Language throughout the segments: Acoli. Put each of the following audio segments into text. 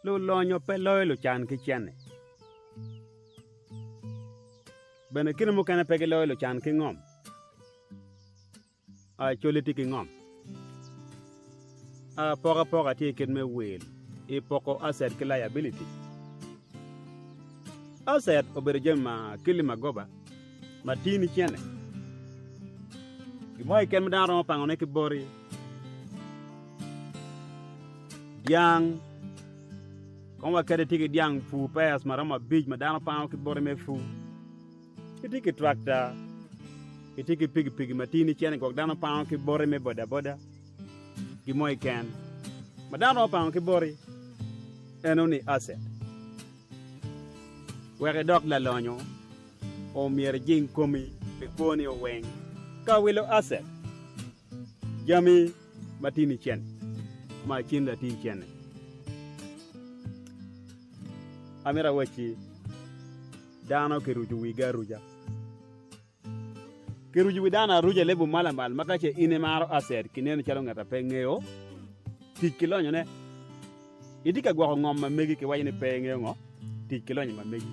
Lulonyo pe loyo lucan ki cente. Bene kine mukene pe giloyo lucan ki ngom. Acholi tye ki ngom. Apokapoka tye i kit me wil i poko asset ki liability. Asset obedo jami ma keli magoba ma tini cente. Gin mo keken ma dano romo pangone ki boti, dyang, kong wa kadi itye ki dyang pur pairs ma romo abic ma dano pango ki boti me pur. Itye ki trakta, itye ki pikipiki ma tini cene gwok dano pango ki boti me bodaboda, gin mo keken ma dano romo pango ki boti eno ni asset. Wek idok lalonyo, omyero ijing komi pi kwoni oweng ka wilo asset, jami ma tini cene, ma cin lati cene. Amito awacci. Dano kiruco wigi aruca. Kiruco wi dano aruca i level ma lamal ma ka ce in imaro asset kineni calo ngat a pe ngeyo tic ki lonyone. Itye ka gwoko ngom ma megi kiwaco ni pe ingeyo ngo tic ki lonyo ma megi.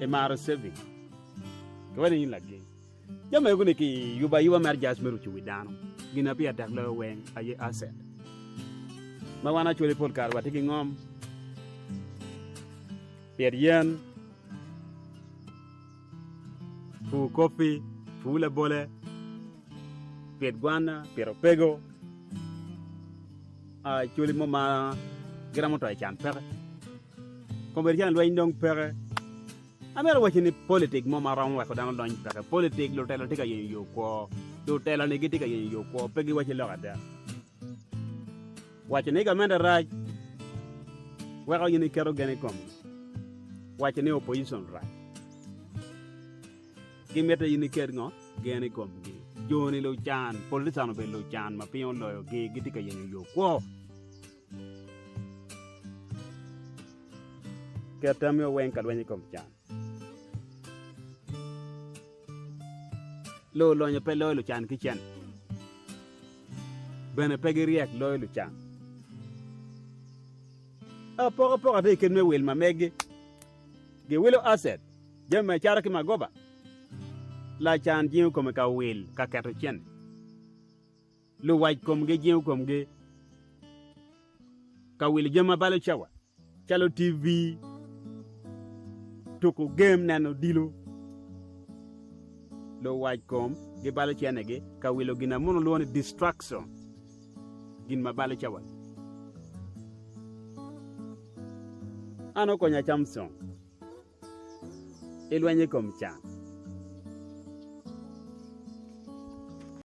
Imaro saving kiwaco ni in lageng. Jami mego ni kiyubo ayuba mere just me ruco wi dano. Gin ma pire tek loyo weng aye asset. Ma wan actually pol kare watye ki ngom, pit yen, pur kopi, pur labole, pit gwana, pit opego, actually mo ma giromo to i can peke. Kombeddi can lweny dong peke. Amito waci ni politik mo ma romo weko dano lony peke. Politik lutelo tye ka yenyo yo kwo. Lutelo ni gitye ka yenyo yo kwo, pe giwaci lok ada. Waco ni gamente rac weko in iketo gen i komgi. Waco ni opposition rac. Gimito in iket ngo? Gen i komgi. Jo-ni lucan, politician obedo lucan ma piny oloyogi, gitye ka yenyo yo kwo. Ket tammi weng ka lweny i kom can. Lulonyo pe loyo lucan ki cente, bene pe giryek loyo lucan. Apokapoka tye i kit me wil ma megi. Giwilo asset, jami ma icato ki magoba. Lacan jingo kome ka wil ka keto cente. Luwac komgi jingo komgi ka wilo jami ma balo cawa calo TV, tuko gem, neno odilo. Luwac kom gibalo cenegi ka wilo gin ma muno lwongo ni distraction, gin ma balo cawa. An okonya Camson i lweny i kom can.